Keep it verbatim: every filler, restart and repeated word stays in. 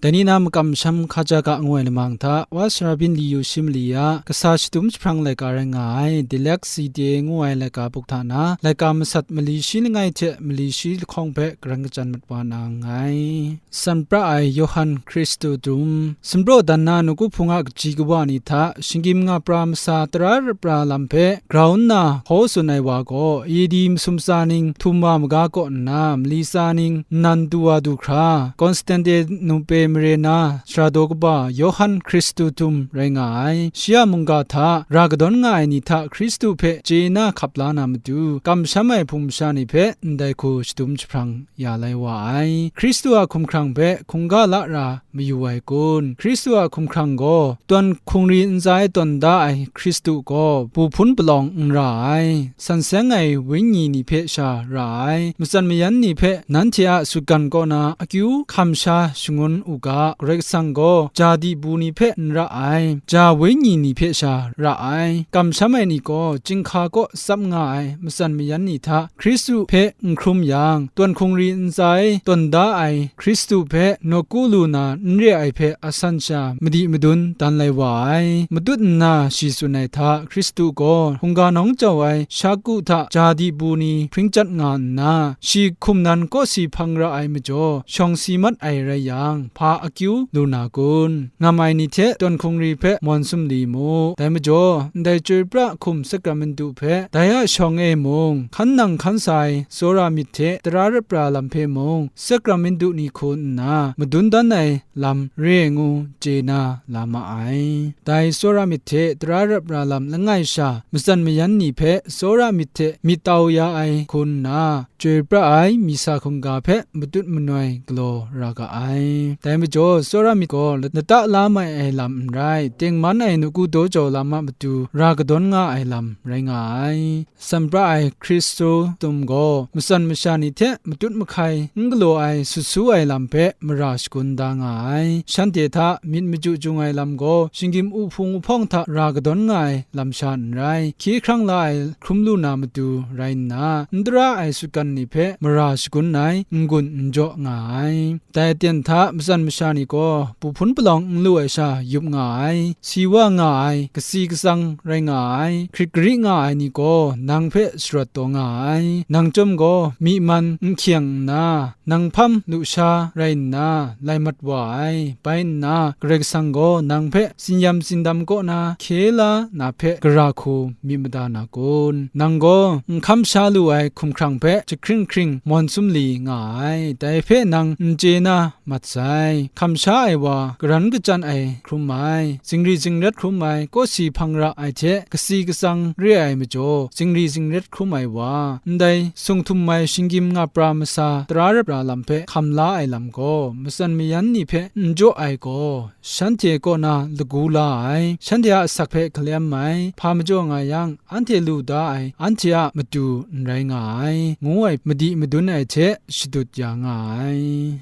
Dai ni na makam masham hkaja ga ngu ai lamang hta, wa sara byin li yu shi mali ya, kasa shadum jahprang laika rai nga ai, Dilek Side ngu ai laika buk hta na, laika masat mali shi langai hte mali shi lahkawng hpe karan kachyan mat wa na nngai. San pra ai Yawhan Hkristu dum, sumpraw dan na nawku hpung a kaji kawa ni hta, shinggyim nga pra masa tara rap ra lam hpe grau nna hkaw tsun ai wa gaw, A D masum tsa ning htum wa maga kaw nna, mali tsa ning nnan du wa du hkra, Konstantinople mare na sara daw kaba Yawhan Hkristu dum rai nga ai. Shi a mungga hta ra kadawn nga ai ni hta Hkristu hpe chye na hkap la na matu, kamsham ai hpung masha ni hpe ndai hku shadum jahprang ya lai wa ai. Hkristu a hkumhkrang hpe hkungga la ra mayu ai kun? Hkristu a hkumhkrang gaw, tawn hkungri ntsa e tawn da ai Hkristu gaw, bu hpun palawng n ra ai, san seng ai wenyi ni hpe sha ra ai, matsan mayan ni hpe nanhte a sutgan kaw na akyu hkam sha shangun u ga, Karai Kasang gaw ja di bu ni hpe n ra ai, ja wenyi ni hpe sha ra ai, kamsham ai ni gaw chyinghka kaw tsap nga ai matsan mayan ni hta Hkristu hpe n hkrum yang, tawn hkungri ntsa e tawn da ai Hkristu hpe nawku lu na n re ai hpe asan sha madi madun dan lai wa ai. Matut nna shi tsun ai hta, Hkristu gaw hkungga nawng jau ai shaku hta ja di bu ni hpring chyat nga nna, shi hkum nan kawsi hpang ra ai majaw, shawng si mat ai rai yang, hpa akyu lu na kun? Ngam ai ni hte tawn hkungri hpe mawn sumli mu. Dai majaw, ndai chyoi pra hkum sakramentu hpe dai a shawng e mung, hkan nang hkan sa ai tsawra myit hte tara rap ra lam hpe mung, sakramentu ni hku nna madun dan ai lam re ai ngu chye na la ma ai. Dai tsawra myit hte tara rap ra lam langai sha, matsan mayan ni hpe tsawra myit hte myit tau ya ai hku nna, chyoi pra ai misa hkungga hpe matut manoi galaw ra ga ai. Dai majaw, tsawra myit gaw lata la mai ai lam n rai, tengman ai nawku daw jau lam a matu ra kadawn nga ai lam rai nga ai. San pra ai Hkristu dum gaw, matsan masha ni hte matut mahkai n galaw ai sut su ai lam hpe mara shagun da nga ai. Shanhte hta myit machyu jung ai lam gaw, shinggyim uhpung uhpawng hta ra kadawn nga ai lam sha n rai, hkye hkrang la ai hkrum lu na matu rai nna, n tara ai sutgan ni hpe mara shagun ai n-gun n jaw nga ai. Dai aten hta matsan masha ni gaw, bu hpun palawng n lu ai sha yup nga ai, si wa nga ai, kasi katsang rai nga ai, hkrit gari nga ai ni gaw nang hpe sharawt taw nga ai. Nang chyawm gaw myi man n hkyeng nna, nang hpam lusha rai nna, lai mat wa ai. Bai nna, Karai Kasang gaw nang hpe tsin-yam tsindam kaw na hkye la na hpe gara hku myit mada na kun? Nang gaw n hkam sha lu ai hkumhkrang hpe jahkring hkring mawn sumli nga ai, dai hpe nang n chye na mat sai. Hkam sha ai wa, karan kachyan ai hkrum ai, zingri zingrat hkrum ai, kawsi hpang ra ai hte kasi katsang re ai majaw, zingri zingrat hkrum ai wa, ndai sung htum ai shinggyim nga pra masa tara rap ra lam hpe hkam la ai lam gaw, matsan mayan ni hpe n jaw ai gaw, shanhte kaw na lagu la ai, shanhte a asak hpe hkalem ai, hpa majaw nga yang, anhte lu da ai, anhte a matu n rai nga ai, ngu ai madi madun ai hte shadut ya nga ai.